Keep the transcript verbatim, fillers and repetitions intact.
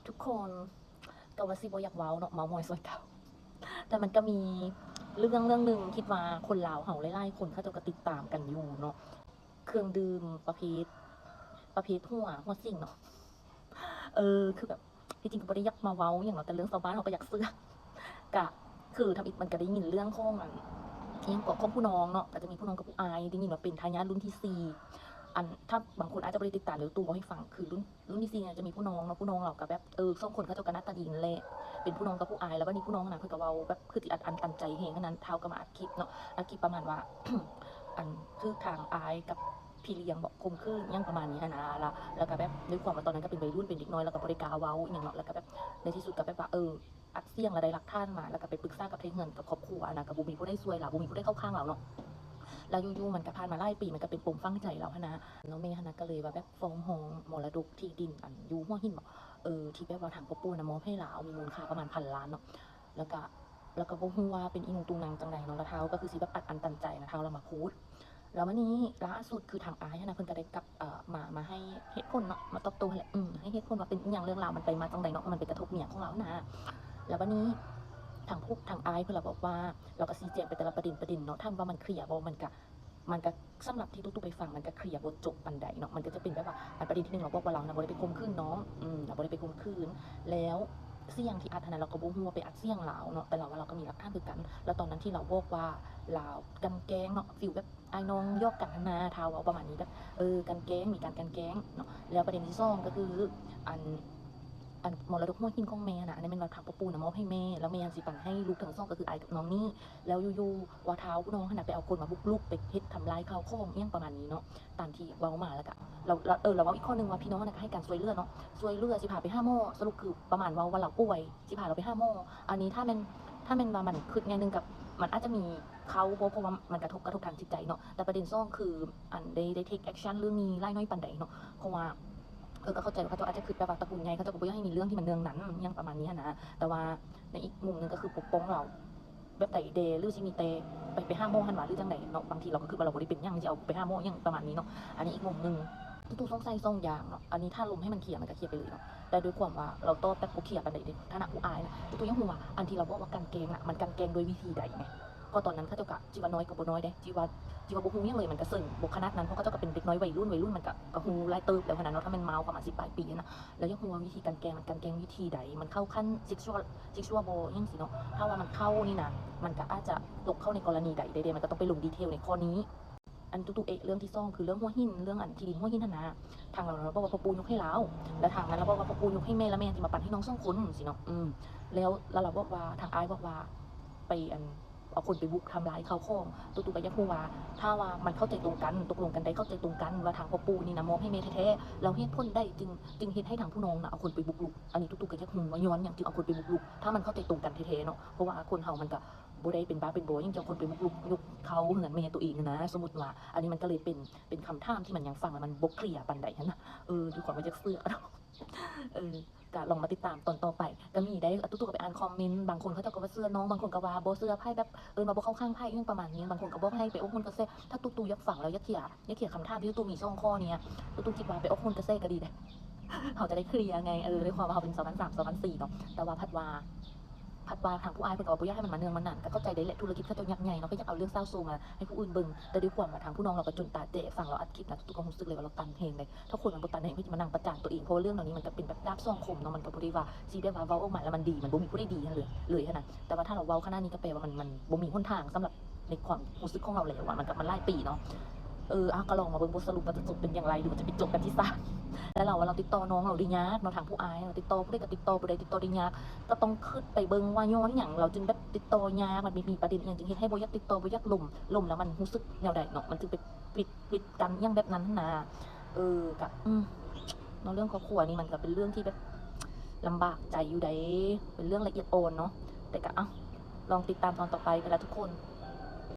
ทุกคน ก็ว่าสิบ่อยากเว้าเนาะ เม้ามอยส่วนเก่า แต่มันก็มีเรื่องเรื่องหนึ่ง คิดว่าคนลาวเฮาหลายๆคนเขาเจ้าก็ติดตามกันอยู่เนาะ เครื่องดื่มประเภท ประเภทหัว หัวสิงเนาะ เออ คือแบบ ที่จริงก็บ่ได้อยากมาเว้าหยังเนาะ แต่เรื่องชาวบ้านเขาก็อยากเสือก กะ คือทำอิฐมันก็ได้ยินเรื่องของอัน อิหยังก็ของผู้น้องเนาะ ก็จะมีผู้น้องกับผู้อ้าย ได้ยินว่าเป็นทายาทรุ่นที่สี่ อัน ถ้าบางคนอาจจะบ่ได้ติดตาม เดี๋ยวตู้เว้าให้ฟัง คือรุ่น รุ่นที่สี่เนี่ยจะมีผู้น้องเนาะ ผู้น้องเราก็แบบ เออ สองคนเขาเจ้าก็หน้าตาดีนั่นแหละ เป็นผู้น้องกับผู้อ้าย แล้วบัดนี้ผู้น้องนะ เพิ่นก็เว้าแบบคือสิอัดอั้นตันใจแฮง อันนั้นท้าวก็มาอัดคลิปเนาะ อัดคลิปประมาณว่า อัน คือทางอ้ายกับพี่เลี้ยงบอกข่มขืนอิหยังประมาณนี้หั้นนะ แล้ว แล้วก็แบบด้วยความว่าตอนนั้นก็เป็นวัยรุ่น เป็นเด็กน้อย แล้วก็บ่ได้กล้าเว้าอิหยังเนาะ แล้วก็แบบในที่สุดก็แบบว่า เออ อัดเสียงแล้วได้หลักฐานมา แล้วก็ไปปรึกษากับไทเฮือนกับครอบครัวนะ ก็บ่มีผู้ใดช่วยลาว บ่มีผู้ใดเข้าข้างลาวเนาะ แล้วอยู่ๆมันก็ผ่านมาหลายปี มันก็เป็นปมฝังใจลาวหั้นนะ แล้วแม่หั้นนะก็เลยว่าแบบฟ้องร้องมรดกที่ดินอันอยู่หัวหินบอก เออ ที่แบบว่าทางพ่อปู่นะมอบให้ลาว มีมูลค่าประมาณพันล้านเนาะ แล้วก็ แล้วก็บ่ฮู้ว่าเป็นอีหยังตุงนังจังใดเนาะ แล้วท้าวก็คือสิแบบอัดอั้นตันใจนะ ท้าวแล้วมาพูด แล้ววันนี้ล่าสุดคือทางอ้ายหั้นนะ เพิ่นก็ได้กลับ เอ่อ มา มาให้เหตุผลเนาะ มาตอบโต้หั้นแหละ อืม ให้เหตุผลว่าเป็นอีหยัง เรื่องราวมันไปมาจังใดเนาะ มันไปกระทบอิหยังของลาวนะ แล้ววันนี้ทางผู้ ทางอ้ายเพิ่นละบอกว่า เราก็ชี้แจงไปแต่ละประเด็นประเด็นเนาะ ถามว่ามันเคลียร์บ่ มันก็ มันก็ สำหรับที่ตุ๊ๆไปฟัง มันก็เคลียร์บ่จบปานใดเนาะ มันก็จะเป็นแบบว่า อันประเด็นที่หนึ่ง เราบอกว่าเรานะบ่ได้ไปข่มขืนน้อง อืม เราบ่ได้ไปข่มขืน แล้วเสียงที่อัดหั้นนะ เราก็บ่ฮู้ว่าไปอัดเสียงลาวเนาะ แต่เราว่าเราก็มีหลักฐานคือกัน แล้วตอนนั้นที่เราบอกว่าลาวกลั่นแกล้งเนาะ ฟีลแบบอ้ายน้องหยอกกันหั้นนะ ท้าวเว้าประมาณนี้แบบ เออ กลั่นแกล้ง มีการกลั่นแกล้งเนาะ แล้วประเด็นที่สองก็คือ อัน อันมรดกหัวหินของแม่นะ อันนี้แม่นว่าทางพ่อปู่นะมอบให้แม่ แล้วแม่สิปันให้ลูกทั้งสองก็คืออ้ายกับน้องนี่ แล้วอยู่ๆว่าท้าวผู้น้องหั้นนะไปเอาคนมาบุกรุก ไปเฮ็ดทำลายข้าวของอิหยังประมาณนี้เนาะ ตามที่เว้ามา แล้วก็ เรา เรา เออ เราเว้าอีกข้อหนึ่งว่าพี่น้องหั้นนะก็ให้การช่วยเหลือเนาะ ช่วยเหลือสิพาไปหาหมอ สรุปคือประมาณว่า ว่าเราป่วย สิพาเราไปหาหมอ อันนี้ถ้าแม่น ถ้าแม่นว่ามันคิดแง่หนึ่งกับ มันอาจจะมีเข้าบ่ เพราะว่ามันกระทบ กระทบทางจิตใจเนาะ แต่ประเด็นสองคือ อันได้ ได้ take action เรื่องนี้หลายน้อยปานใดเนาะ เพราะว่า เออ ก็เข้าใจว่าเขาเจ้าอาจจะคิดแบบว่าตระกูลใหญ่ เขาเจ้าก็บ่อยากให้มีเรื่องที่มันเรื่องนั้นอิหยังประมาณนี้หั้นนะ แต่ว่าในอีกมุมหนึ่งก็คือปกป้องเรา แบบใดแด่ หรือสิมีแต่ไป ไปหาหมอหั้นหวา หรือจังใดเนาะ บางทีเราก็คิดว่าเราบ่ได้เป็นหยัง สิเอาไปหาหมออิหยังประมาณนี้เนาะ อันนี้อีกมุมหนึ่ง ตุ๊ๆสงสัยสองอย่างเนาะ อันนี้ถ้าลมให้มันเคลียร์มันก็เคลียร์ไปเลยเนาะ แต่ด้วยความว่าเราตอบแบบบ่เคลียร์ปานใดเด้ ฐานะผู้อ้ายนะ ตุ๊ๆยังฮู้ว่าอันที่เราบอกว่ากลั่นแกล้งน่ะ มันกลั่นแกล้งด้วยวิธีใดไง เพราะตอนนั้นเขาเจ้าก็ จิว่าน้อยก็บ่น้อยเด้ จิว่า จิว่าบ่ฮู้หยังเลยมันก็เซิง บ่ขนาดนั้น เพราะเขาเจ้าก็เป็นเด็กน้อยวัยรุ่น วัยรุ่นมันก็ ก็ฮู้หลายเติบแล้วหั้นนะเนาะ ถ้าแม่นเมาประมาณสิบปลายปีหั้นนะ แล้วอยากฮู้ว่าวิธีกลั่นแกล้งมันกลั่นแกล้งวิธีใด มันเข้าขั้น sexual sexual บ่อิหยังสิเนาะ ถ้าว่ามันเข้านี่นะ มันก็อาจจะตกเข้าในกรณีใดได้เด้ มันก็ต้องไปลงดีเทลในข้อนี้ อันตุ๊ๆเอ๊ะเรื่องที่สองคือเรื่องหัวหิน เรื่องอันที่ดินหัวหินหั้นนะ ทางเราบอกว่าพ่อปู่ยกให้ลาว แล้วทางนั้นเราบอกว่าพ่อปู่ยกให้แม่ แล้วแม่สิมาปันให้น้องสองคนสิเนาะ อืม แล้ว แล้วเราบอกว่า ทางอ้ายบอกว่า ไปอัน เอาคนไปบุกทำลายข้าวของ ตุ๊ๆก็อยากฮู้ว่า ถ้าว่ามันเข้าใจตรงกัน ตกลงกันได้เข้าใจตรงกันว่าทางพ่อปู่นี่นะมอบให้แม่แท้ๆ แล้วเหตุผลใดจึง จึงเฮ็ดให้ทางผู้น้องนะเอาคนไปบุกรุก อันนี้ตุ๊ๆก็อยากฮู้ว่าย้อนหยังจึงเอาคนไปบุกรุก ถ้ามันเข้าใจตรงกันแท้ๆเนาะ เพราะว่าคนเฮามันก็บ่ได้เป็นบ้าเป็นบอหยังจะเอาคนไปบุกรุกยกเข้าเฮือนแม่ตัวเองนะ สมมุติว่า อันนี้มันก็เลยเป็น เป็นคำถามที่มันยังฟังแล้วมันบ่เคลียร์ปานใดหั้นนะ เออ ด้วยความว่าอยากเสือกเนาะ เออ ก็ลองมาติดตามตอนต่อไป ก็มีได้ ตุ๊ๆก็ไปอ่านคอมเมนต์ บางคนเขาเจ้าก็ว่าเชื่อน้อง บางคนก็ว่าบ่เชื่อไผ แบบ เอิ้นว่าบ่เข้าข้างไผ อิหยังประมาณนี้ บางคนก็บอกให้ไปอบรมกระแส ถ้าตุ๊ๆอยากฟังแล้วอยากเคลียร์ อยากเคลียร์คำถามที่ตุ๊ๆมีสองข้อเนี่ย ตุ๊ๆคิดว่าไปอบรมกระแสก็ดีเด้ เขาจะได้เคลียร์ไง เออ ด้วยความว่าเขาเป็นสองพันสาม สองพันสี่เนาะ แต่ว่าพัดว่า พัดว่าทางผู้อ้ายเพิ่นก็ว่าบ่อยากให้มันมาเนืองมานาน ก็เข้าใจได้แหละ ธุรกิจเขาเจ้ายักษ์ใหญ่เนาะ ก็อยากเอาเรื่องเศร้าโศกมาให้ผู้อื่นเบิ่ง แต่ด้วยความว่าทางผู้น้องเราก็จนตาแจ้ ฟังเราอัดคลิปนะ ตุ๊ๆก็รู้สึกเลยว่าเราตันแฮงเลย ถ้าคนมันบ่ตันแฮง เพิ่นจะมานั่งประจานตัวเอง เพราะว่าเรื่องเหล่านี้มันก็เป็นแบบดาบสองคมเนาะ มันก็บ่ได้ว่าสิแบบว่าเว้าออกมาแล้วมันดี มันบ่มีผู้ใดดีหั้นเลย เลยหั้นนะ แต่ว่าถ้าเราเว้าขนาดนี้ก็แปลว่ามัน มันบ่มีหนทางสำหรับในความรู้สึกของเราแล้วอะ มันก็ มันหลายปีเนาะ เออ อ่ะ ก็ลองมาเบิ่งบทสรุปว่าจะจบเป็นอย่างไร หรือว่าจะไปจบกันที่ศาล แล้วเราว่าเราติดต่อน้องเราได้ยากเนาะ ทางผู้อ้าย เราติดต่อผู้ใดก็ติดต่อผู้ใดติดต่อได้ยาก ก็ต้องคิดไปเบิ่งว่าย้อนหยังเราจึงแบบติดต่อยาก มันมี มีประเด็นอิหยังจึงเฮ็ดให้บ่อยากติดต่อ บ่อยากลม ลมแล้วมันรู้สึกแนวใดเนาะ มันจึงไปปิด ปิดกันอิหยังแบบนั้นหั้นนะ เออ ก็ อืม เนาะ เรื่องครอบครัวนี่มันก็เป็นเรื่องที่แบบลำบากใจอยู่เด้ เป็นเรื่องละเอียดอ่อนเนาะ แต่ก็ เอ้า ลองติดตามตอนต่อไปกันละทุกคน